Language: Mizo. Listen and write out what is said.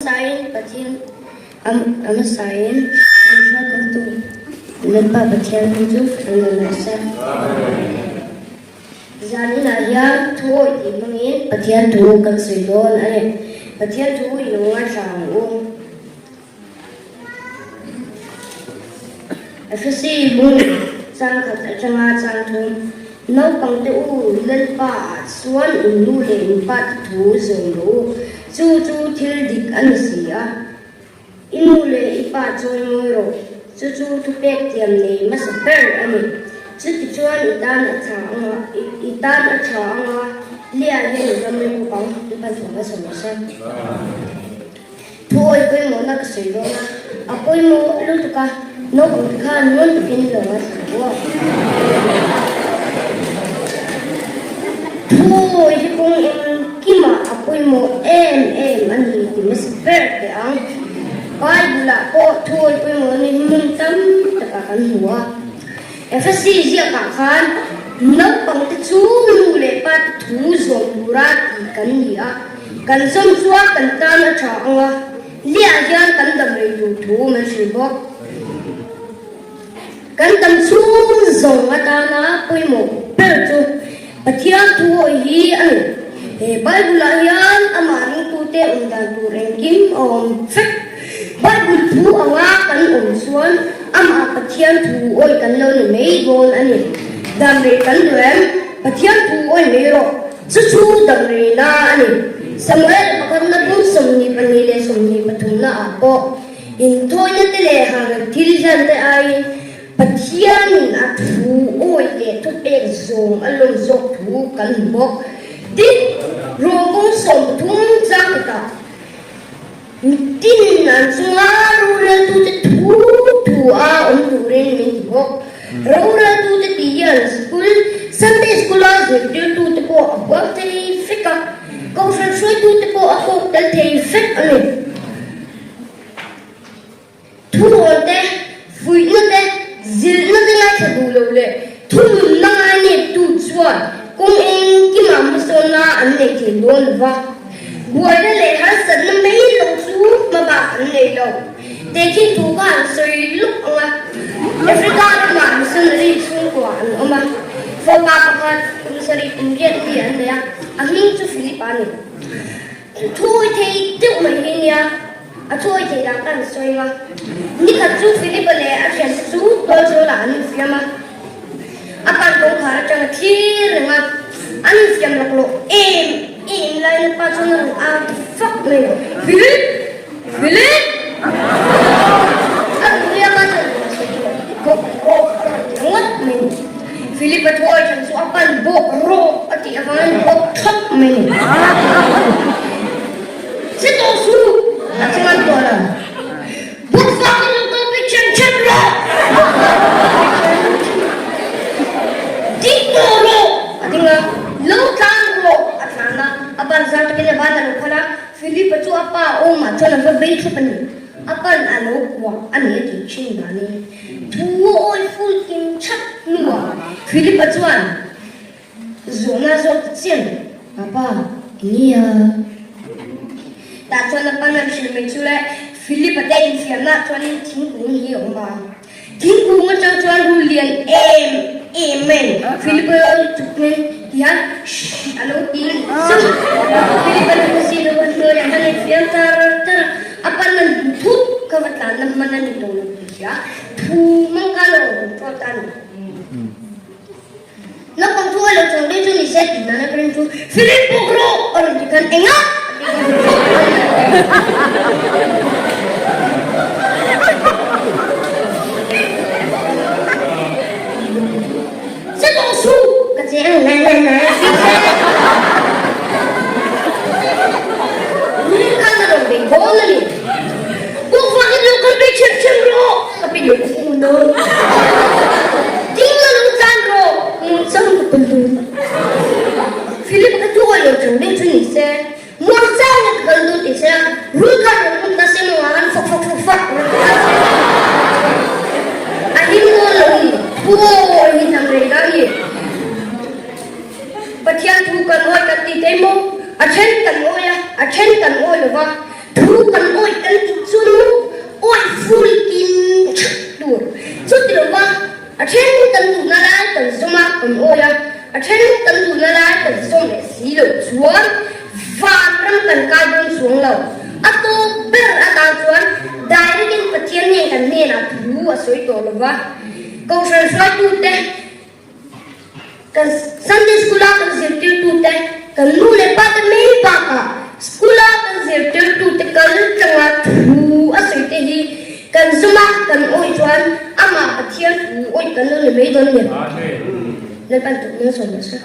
Hmasain Pathian hmasain min hruaitu Lalpa Pathian hming chu kan lo rawh se. Zaninah hian thu awih tih hmangin Pathian thu kan sawi dawn a ni. Pathian thu i lo ngaithla ang u. Efesi bung chang khat atanga chang thum, Naupangte u, Lalpa ah chuan in nu leh in pa te thu zawm rawh u, chu chu thil dik a ni si a. I nu leh i pa chawi mawi rawh, chu chu thupek thiam nei hmasa ber a ni. Chutichuan i tan a tha anga, i tan a tha anga, Leah hian i ram reng bawk ang, i pan thawm hmasa rawh se. Thu awi pawimawhna ka sawi dawn a, a pawimawh lutuk a, naupang te khan ngun takin lo ngaithla lo a. Thu awi hi kawng engkimah a pawimawh em em a ni ti hmasa ber teh ang. Bible ah pawh thu awi pawimawh ni hmun tam takah kan hmu a. Efesi ziakah khan naupang te chu nu leh pa te thu zawm tura tih kan ni a. Kan zawm chuan kan tan a tha ang a, Liah hian kan dam rei tur thu min hrilh bawk. Kan dam chhung zawng atana pawimawh ber chu Pathian thu awih hi a ni. He Bible-ah hian amah ringtute awm dan tur engkim a awm vek. Bible thu anga kan awm chuan amah Pathian thu awih kan lo ni mai dawn a ni. Dam rei kan duh em? Pathian thu awih mai rawh. Chu chu damreina a ni. Samuel pakhatna bung 22 leh 23 na ah pawh inthawina te leh hangrel thil hian te aiin Pathianin a thu awih leh thupek zawm a lawm zawk thu kan hmu bawk. Tin, Rom bung 13 chang khatah Mitin an chunga roreltute thu thu a awm turin min ti bawk. Roreltute tih hian school, Sunday School-a zirtirtute pawh a huam thei vek a, kohhran hruaitute pawh a kawk tel thei vek a ni. Thurawn te, fuihna te, zilhna te ngaithla duh lo leh thununna ngaineptu chuan kawng engkimah hmasawnna an nei thei dawn lo va. Buaina leh harsatna mai lo chu hmabak an nei lo. Tehkhin thu kha an sawi luk ang a, Africa ramah missionary chhungkua an awm a, fapa pakhat kum sarih kum riat mi an nei a, a hming chu Philip a ni. Thawi thei deuh mai hi nia, a thawi thei dan ka han sawi ang a. Nikhat chu Philip-a leh a thiante chu tualzawlah an infiam a, a pan kawngkhar atang a thlir reng a, an infiam laklawh em em laiin a pa chuan a rawn au ta fak mai a, Philip! Philip! A rawn nui a, pa chuan a sawi chu bawk rawk a rawn ti ngawt mai ni. Philip-a thawi than chu a pan bawk rawk a tih avangin bawk thap mai ni. Che tawh suh! A ti ngan tawh lo. Bawk vangin lo kal pui chen chen rawh! Ding tawh rawh! A ding a, lo tlan rawh! A tlan a, a ban zar takin a ban a lo phal a, Philip-a chu a pa awmah chuan a va vei thlap a ni. A pan a lo kuah a ni a tih thin danin thu awi ful kim thap hnuah Philip-a chuan zawhna zawk ta chian, Papa, eng nge a? Tah chuan a pan a hrilh mai chu le, Philip-a te infiamnaah chuanin thingkung hi a awm a. Thingkung atang chuan rul lian em em mai Philip-a chukmin tihian shh a lo ti zauh. Philip-a lung zin a va hnuaiah hman a infiam tar tar a, a pan a hmu thut kha va tlanna hman a ni tawh lo tih hria thu mang khan a rawn control ta a ni. Naupang thu a lo chawng deuh chu ni se tih nana ka rin chu Philip bawk rawh a rawn ti khan engah a ti khan Che tawh suh ka che ang na na na ti se Rul khan a rawn bei dawn a ni Bawk vangin lo kal ve ṭhem ṭhem rawh ka pe leh u nawn. Ding la lo tlan rawh nung chang ka pe dun. Philip ka tu a lo chang deuh chu ni se muang chang in ka kal dun ti se rul khan rawn um ta se maw a han fak fak fak fak rawn ti ta se a him dawn lo ni phuaw hi hnam rei la ni. Pathian thu kan awi kan ti tei maw a then kan awi a a then kan awi lo va. Thu kan kan awi a, a then kan duhna lai kan zawm leh si loh chuan vanram kan kai dawn chuang lo. A tawp ber atan chuan direct in Pathian nen kan hnenah thu a sawi tawh lo va, Kohhran hruaitute, Kan Sunday School a kan zirtirtute, kan nu leh pa te mai bakah school a kan zirtirtute kal tlanga thu a sawi te hi kan zum a, kan awih chuan amah Pathian thu awih kan lo ni mai dawn nia. Lalpan tukna sawi mahse.